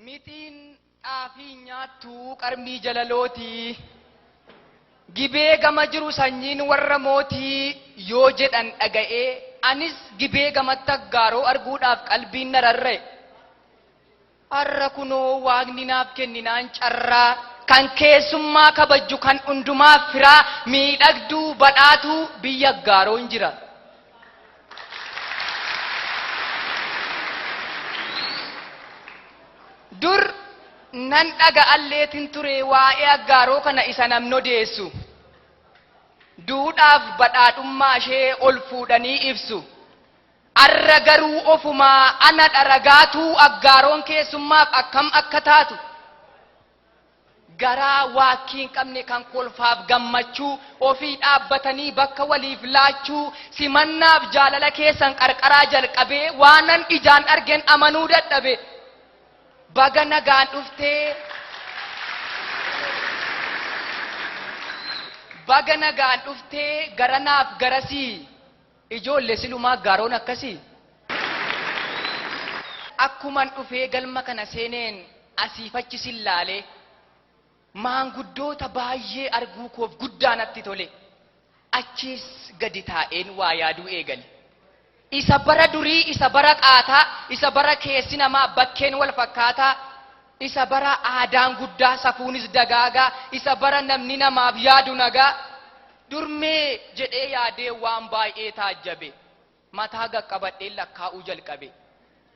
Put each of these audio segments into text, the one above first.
Mixiin xaafii nyaattu qarmii jalalootii. Gibee gama jiru sanyiin warra mootii yoo jedhan dhaga'ee anis gibee gamatti aggaaroo arguudhaaf qalbiin na rarra'e. Har'a kunoo waaqni naaf kenninaan carraa kan keessummaa kabajju kan hundumaaf firaa miidhagduu badhaatuu biyya aggaaroon jira. Dur nan dhaga'alleetin ture waa'ee aggaaroo kana isa namni odeessu. Duudhaaf badhaadhummaa ishee ol fuudhanii ibsu. Arra garuu ofumaa ana dharagaatuu aggaaroon keessummaaf akkam akka taatu. Garaa waakkii hin qabne kan kolfaaf gammachuu ofii dhaabbatanii bakka waliif laachuu simannaaf jaalala keessan qarqaraa jalqabee waanan ijaan argen amanuu dadhabe. Baga nagaan dhuftee Baga nagaan dhuftee garanaaf garasii Ijoolle silumaa aggaaroon akkasii? Akkuman dhufee galma kana seeneen asiif achi sin laalee maanguddoota baay'ee arguu koof guddaa natti tole. Achiis gadi taa'een waa yaaduu eegale. Isa bara durii, isa bara qaataa, isa bara keessi namaa bakkeen wal fakkaataa, isa bara aadaan guddaa safuunis dagaagaa, isa bara namni namaaf yaadu nagaa. Durmee jedhee yaadee waan baay'ee taajjabe. Mataa gaqqabadheen lakkaa'uu jalqabe.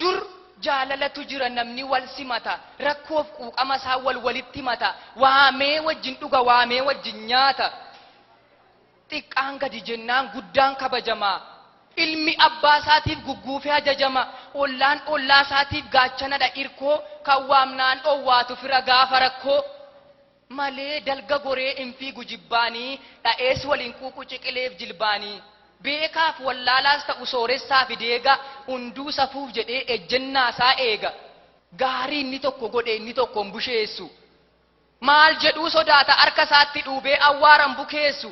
Dur jaalalatu jira namni wal simata, rakkoof quuqama isaa wal walitti himata, waamee wajjin dhuga waamee wajjin nyaata. Xiqqaan gadi jennaan guddaan kabajama. Ilmi abbaa isaatiif gugguufee ajajama. Ollaan ollaa isaatiif gaachanadha irkoo, kan waamnaan owwaatu fira gaafa rakkoo. Malee dalga goree hin fiigu jibbaanii, dha'ees wal hin quuqu ciqileef jilbaanii. Beekaaf wallaalaas ta'u sooressaafi deega, hunduu safuuf jedhee ejjennaa isaa eega. Gaarii inni tokko godhe inni tokko hin busheessu. Maal jedhuu sodaata harka isaatti dhuubee awwaara hin bukeessu.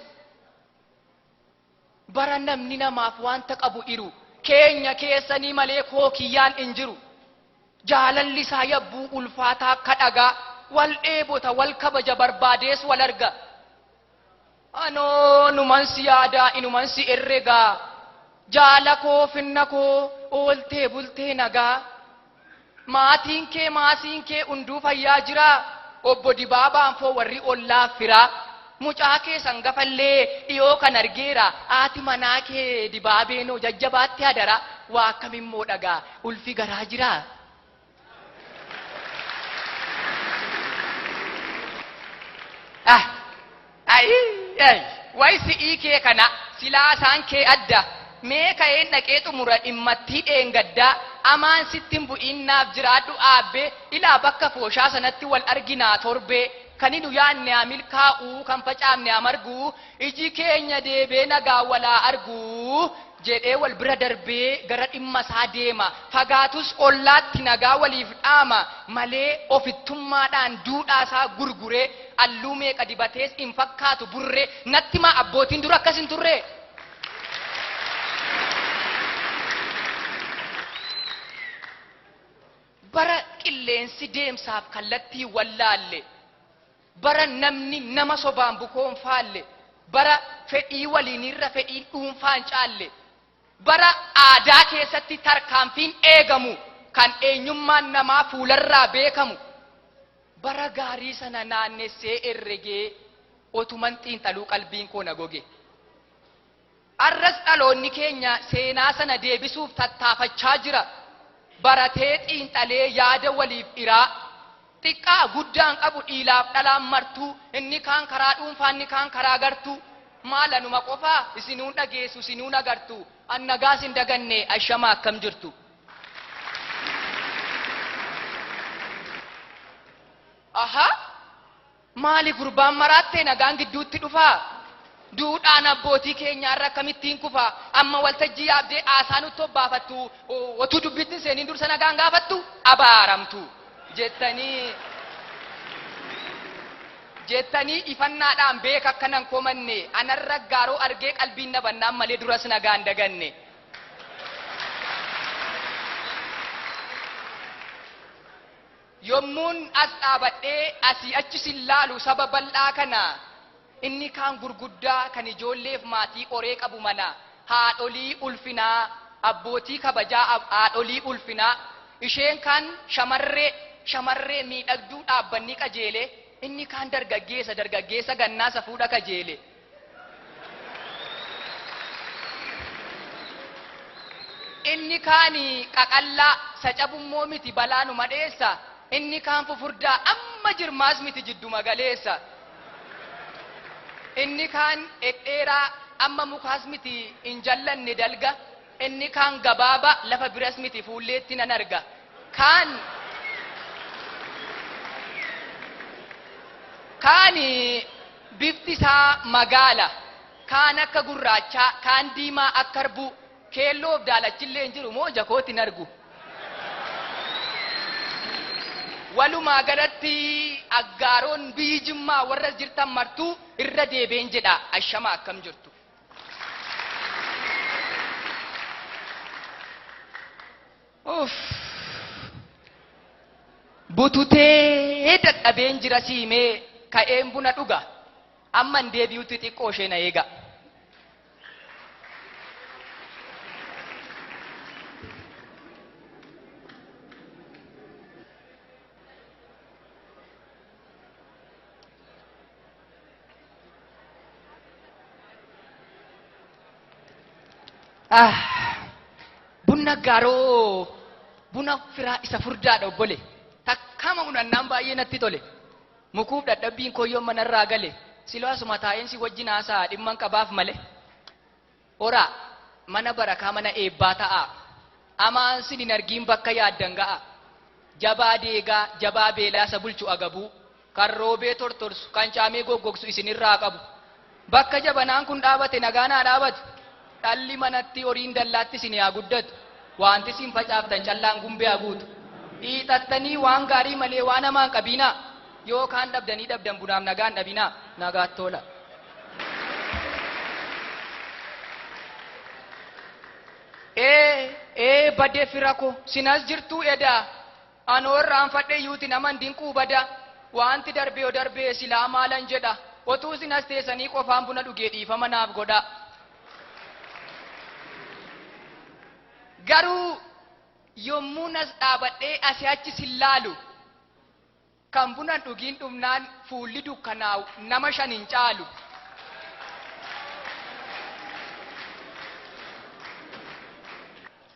Bara namni namaaf wanta qabu iru, keenya keessanii malee koo kiyyaan hin jiru. Jaalalli isaa yabbuu ulfaataa akka dhagaa, wal dheebota, wal kabaja barbaadees wal arga. Anoo numan si yaadaa inuman si herregaa, jaala koo finna koo ooltee bultee nagaa. Maatiin kee maasiin kee hunduu fayyaa jiraa? Obbo Dibaabaan foo warri ollaaf firaa? Mucaa kees hangafallee dhiyoo kan argeera. Haati manaa kee Dibaabeenoo jajjabaatti hadaraa? Waa akkamimmoo dhagaa ulfi garaa jiraa? Ah! Ayii! Ay! Way si'ii kee kana silaa isaan kee adda. Mee ka'een dhaqee xumura dhimmattii dheengaddaa. Amaan sitti hin bu'iin naaf jiraadhu aabbee. Ilaa bakka fooshaa sanatti wal arginaa torbee. Kani nu yaanne haa milkaa'uu kan facaafne haa marguu. Iji keenya deebee nagaan wal haa arguu. Jedhee wal bira darbee gara dhimma isaa deema. Fagaatus ollaatti nagaa waliif dhaama malee ofittummaadhaan duudhaa isaa gurguree alluu meeqa dibatees hin fakkaatu burree. Natti himaa abbootiin dur akkas hin turree? Bara qilleensi deemsaaf kallattii hin wallaalle, bara namni nama sobaan bukoo hin faalle, bara fedhii waliiniirra fedhiin dhuunfaa hin caalle, bara aadaa keessatti tarkaanfiin eegamu kan eenyummaan namaa fuularraa beekamu, bara gaarii sana naannessee herregee otuman xiinxaluu qalbiin koo na goge. Har'as dhaloonni keenya seenaa sana deebisuuf tattaafachaa jira. Baratee xiinxalee yaada waliif hiraa. Xiqqaa guddaan qabu dhiilaaf dhalaan martuu, inni kaan karaa dhuunfaa inni kaan karaa gartuu. Maal anuma qofaa? Isinuu hin dhageessu isinuu hin agartu. An nagaa isin daganne ashamaa akkam jirtu? Ahaa! Maali gurbaan maraattee nagaan gidduutti dhufaa? Duudhaan abbootii keenyaarra akkamittiin kufa? Amma waltajjii yaabdee haasaa nutti hobbaafattu otuu dubbiitti hin seeniin dursa nagaan gaafattu? Abaaramtu! Jettanii jettanii ifannaadhaan beeka akka nan komanne anarra gaaroo argee qalbiin na bannaan malee duras nagaan daganne. Yommuun as dhaabadhee asii achi sin laalu saba bal'aa kana inni kaan gurguddaa kan ijoolleef maatii qoree qabu mana haadholii ulfinaa abbootii kabajaa haadholii ulfinaa isheen kaan shamarree miidhagduu dhaabbanni qajeele inni kaan dargaggeessa gannaa safuudha kajeele. Inni kaan qaqallaa sacabummoo miti balaanuma dheessa. Inni kaan fufurdaa amma jirmaas miti jidduma galeessa. Inni kaan dhedheeraa amma mukaas miti hin jallanne dalga. Inni kaan gabaaba lafa biras miti fuulleetti nan arga. Kaan bifti isaa magaala. Kaan akka gurraachaa, kaan diimaa akka harbuu. Keelloof daalachillee hin jiru moo ija kootti hin argu. Walumaa galatti aggaaroon biyyi Jimmaa warra jirtan martuu irra deebiin jedha ashama akkam jirtu. Uff. Bututee dadhabeen jira siimee ka'een buna dhuga. Amman deebi'utti xiqqoo ishee na eega. Bunna garoo buna firaa isa furdaadha obbole. Takkama unannaan baay'ee natti tole. Mukuuf dadhabbiin koyyoon manarraa gale. Siloo asuma taa'een si wajjin haasa'a dhimman qabaaf malee. Horaa mana barakaa mana eebbaa ta'a. Amaan sin hin argiin bakka yaaddan ga'a. Jabaa deegaa jabaa beelaa isa bulchu agabuu. Kan roobee tortorsu kan caamee goggogsu isinirraa qabu. Bakka jabanaan kun dhaabate nagaan haa dhaabatu. Dhalli manatti horiin dallaatti isin haa guddatu. Wanti isin facaaftan callaan gumbee haa guutu. Hiixattanii waan gaarii malee waan hamaan qabinaa. Yookaan dhabdanii dhabdan bunaaf nagaan dhabinaa. Nagaatti tola. Badee fira ko sinas jirtuu edaa. Anoo irraanfadhe iyyuuti naman dinquu bada. Wanti darbee yoo darbee silaa maalan jedha. Otuu sinas teessanii qofaan buna dhugee dhiifama naaf godha. Garuu yommuu nas dhaabadhee asii achi sin laalu kan buna dhugiin dhumnaan fuulli dukkanaa'u nama shan hin caalu.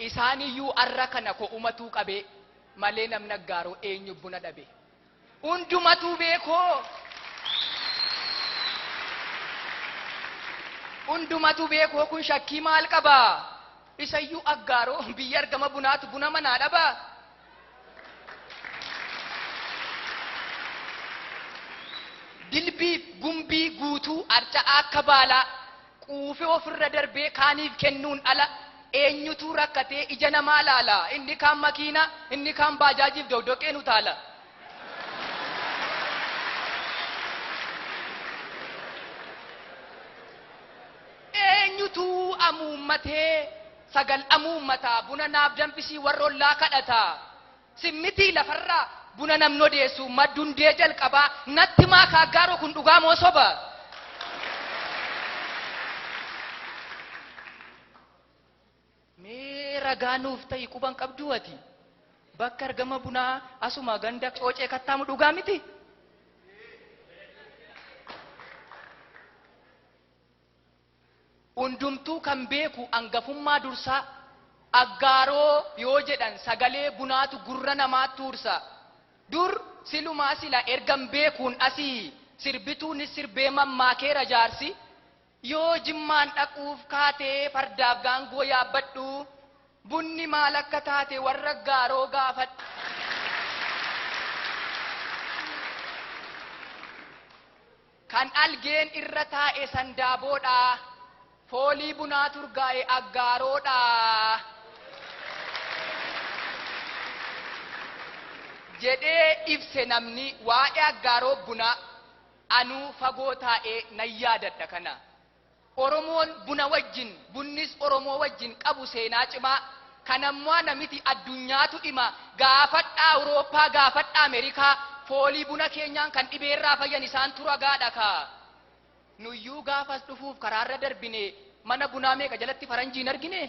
Isaaniyyuu arra kana ko'umatuu qabee malee namni aggaaroo eenyu buna dhabe. Hundumatuu beekoo. Hundumatuu beekoo kun shakkii maal qabaa? Isayyuu aggaaroo biyya argama bunaatu buna manaa dhabaa? Dilbii gumbii guutuu arca'aa akka baalaa quufee ofirra darbee kaaniif kennuun ala eenyutu rakkatee ija namaa laala. Inni kaan makiina, inni kaan baajaajiif dogdoqee nu taala. Eenyutu amuummatee sagal amuummataa buna naaf danfisii warra ollaa kadhata. Simmitii lafarraa buna namni odeessu maddundee jalqabaa natti maaka aggaaroo kun dhugaa moo soba? Mee ragaa nuuf ta'i quban qabduu ati? Bakka argama bunaa asuma ganda coocee kattaamu dhugaa miti? Hundumtuu kan beeku hangafummaa dursaa aggaaroo yoo jedhan sagalee bunaatu gurra namaatti ursa. Dur silumaa sila ergan beekuun asii sirbituunis sirbee mammaakeera jaarsi. Yoo jimmaan dhaquuf kaatee fardaaf gaangoo yaabbadhu bunni maal akka taate warra aggaaroo gaafadhu. Kan algeen irra taa'e sandaaboodha. Foolii bunaa turgaa'e aggaaroodha. Jedhee ibse namni waa'ee aggaaroo bunaa anuu fagoo taa'ee nan yaadadha kana. Oromoon buna wajjin bunnis Oromoo wajjin qabu seenaa cimaa Kanammoo namiti addunyaatu dhima. Gaafadhaa Awurooppaa, gaafadhaa Ameerikaa. Foolii buna keenyaan kan dhibeerraa fayyan isaan tura gaadha kaa. Nuyyuu gaafas dhufuuf karaarra darbine mana bunaa meeqa jalatti faranjiin argine?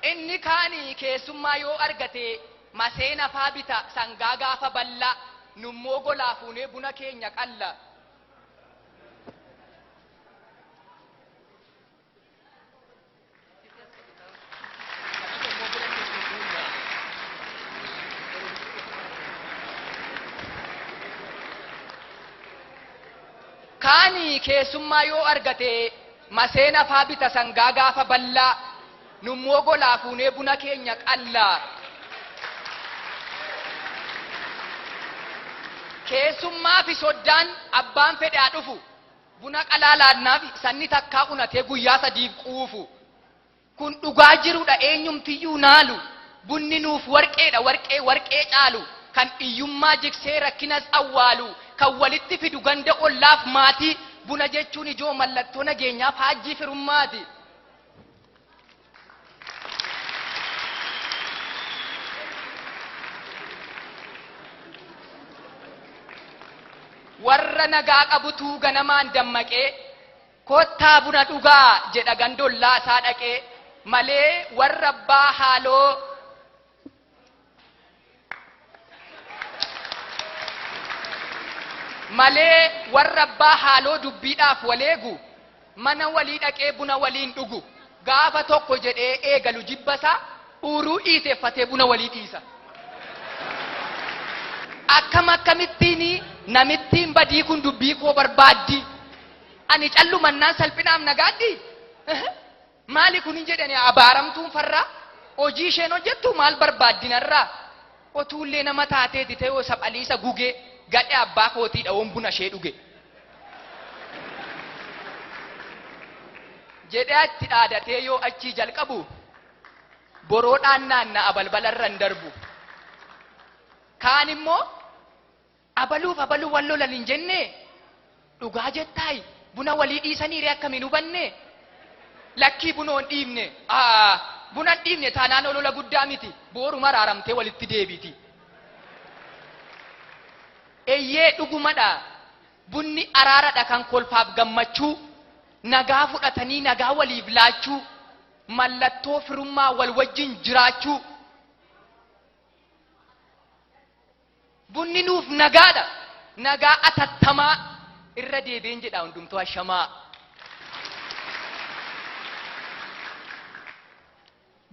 Inni kaanii keessummaa yoo argate maseena faa bita sangaa gaafa bal'aa nummoo golaa fuunee buna keenya qalla. Kaanii keessummaa yoo argate maseena faa bita sangaa gaafa bal'aa nummoo golaa fuunee buna keenya qalla. Keessummaa fi soddaan abbaan fedhe haa dhufu buna qalaa laannaaf sanni takkaa unatee guyyaa sadiif quufu. Kun dhugaa jirudha eenyumtiyyuu naalu. Bunni nuuf warqeedha warqee warqee caalu. Kan hiyyummaa jigsee rakkinas awwaalu. Kan walitti fidu ganda ollaaf maatii. Buna jechuun ijoo mallattoo nageenyaaf haajjii firummaati. Warra nagaa qabutuu ganamaan dammaqee kottaa buna dhugaa jedha gandollaa isaa dhaqee malee warra abbaa haaloo malee warra abbaa haaloo dubbiidhaaf waleegu mana walii dhaqee buna waliin dhugu gaafa tokko jedhee eegalu jibbasaa uuruu dhiiteeffatee buna walii dhiisa. Akkam akkamittiin namittiin badii kun dubbii koo barbaaddi? Ani callumannaan salphinaaf nagaaddi? Maali kun hin jedhani abaaramtuun farraa? Hojii isheen hojjettu maal barbaaddi narraa? Otuullee nama taateeti ta'ee saphaliisa gugee gadhe abbaa kootiidha woon buna ishee dhuge. Jedhee achi dhaadatee yoo achii jalqabu boroodhaan naanna'a balbalarra hin darbu. Kaan immoo abaluuf abaluu wal lolan hin jenne dhugaa jettaayi buna walii dhiisanii akkamiin hubanne lakkii bunoo hin dhiibne buna hin dhiibne taanaan olola guddaa miti booruma araaramtee walitti deebiti. Eeyyee dhugumadha bunni araaradha kan kolfaaf gammachuu nagaa fudhatanii nagaa waliif laachuu mallattoo firummaa wal wajjin jiraachuu. Bunni nuuf nagaadha. Nagaa atattamaa irra deebiin jedha hundumtuu ashamaa.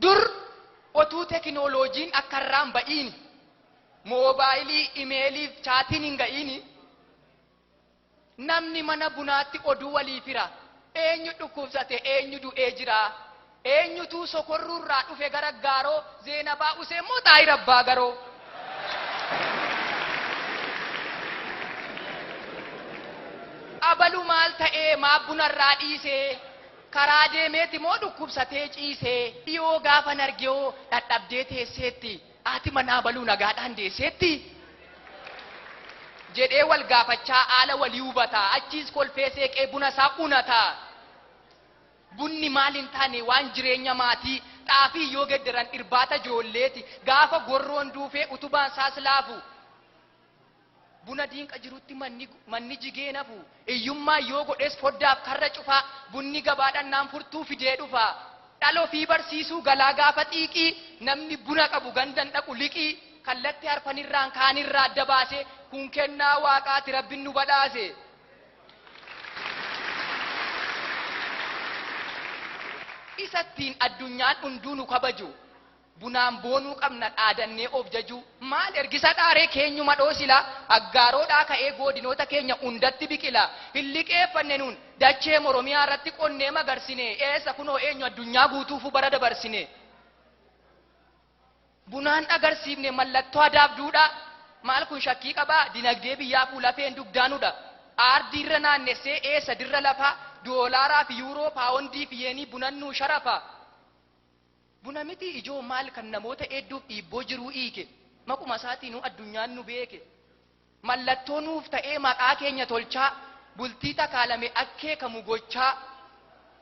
Dur otuu tekinooloojiin akka irraan ba'iini moobaayilii, imeeliif, chaatiin hin ga'iini namni mana bunaatti oduu walii fira. Eenyu dhukkubsate, eenyu du'ee jira, eenyutuu sokorruurraa dhufe gara gaaroo Zeenabaa Useen moo Xaayir Abbaa Garoo? Abalu maal ta'ee maa bunarraa dhiisee karaa deemeeti moo dhukkubsatee ciisee dhiyoo gaafa nargeoo dhadhabdee teesseetti haati manaa abaluu nagaadhaan deesseetti jedhee wal gaafachaa haala walii hubataa achiis kolfee seeqee buna isaa unataa. Bunni maal hin taane waan jireenya maatii xaafii yoo geddaran irbaata ijoolleeti gaafa gorroon duufee utubaan isaas laafu. Buna diinqa jirutti manni jigee nafu hiyyummaa yoo godhes foddaaf karra cufaa bunni gabaadhaan furtuu fidee dhufa. Dhala ofii barsiisuu galaa gaafa xiiqii namni buna qabu gandan dhaqu liqii kallatti harfanirraan kaanirraa adda baase kun kennaa waaqaati rabbiin nu badhaase. Isattiin addunyaan hunduu nu kabaju bunaan boonuu qabna dhaadannee of jajuu maal ergisa dhaaree keenyuma dhoosila aggaaroodhaa ka'ee godinoota keenya hundatti biqila hin liqeeffanne nuun dachee Oromiyaa irratti qonnee magarsine eessa kunoo eenyu addunyaa guutuufu bara dabarsine. Bunaan agarsiifne mallattoo adaaf duudhaa maal kun shakkii qabaa dinagdee biyyaa fuulafeen dugdaanudha. Aardiirra naannessee eessa dirra lafaa doolaaraa fi yuuroo paawondii fi yeenii bunannuu sharafa. Buna miti ijoo maal kan namoota hedduuf dhiibboo jiruu hiike maquma isaatiinuu addunyaan nu beeke. Mallattoo nuuf ta'ee maqaa keenya tolchaa Bultii takaalame akkeekamu gochaa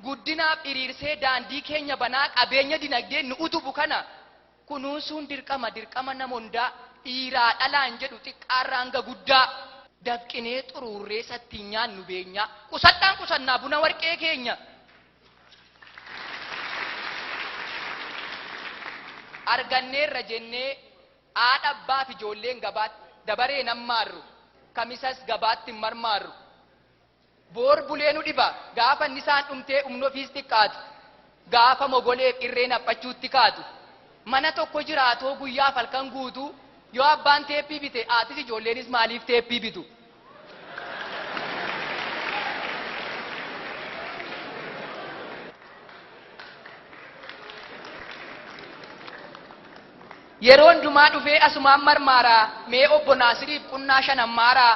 guddinaaf hiriirsee daandii keenya banaa qabeenya dinagdee nu utubu kana kunuunsuun dirqama dirqama nama hundaa dhiiraa dhalaan jedhu xiqqaarraa hanga guddaa dafqinee xuruurree sattiin nyaannu beenyaa qusadhaan qusannaa buna warqee keenya. Arganneerra jennee haadha abbaaf ijoolleen gabaatti dabaree nan maarru kamisas gabaatti hin marmaarru. Boor bulee nu dhiba gaafa inni isaan dhumtee humna ofiis xiqqaatu gaafa mogoleef irreen haphachuutti kaatu. Mana tokko jiraatoo guyyaaf halkan guutuu yoo abbaan teeppii bite haatis ijoolleenis maaliif teeppii bitu? Yeroo hundumaa dhufee asumaan marmaaraa mee obbo Naasiriif qunnaa shanan maaraa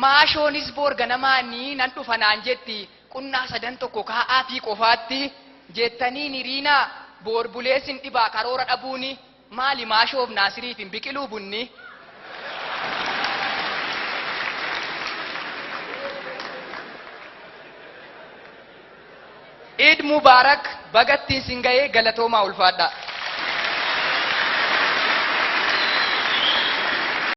maashoonis boor ganamaanii nan dhufa naan jetti qunnaa sadan tokko kaa'aa fi qofaatti jettanii hiriinaa boor buleessin dhibaa karoora dhabuuni maali maashoof Naasiriif hin biqiluu bunni. Iid Mubaarak bagattiin sin ga'ee galatoomaa ulfaadhaa.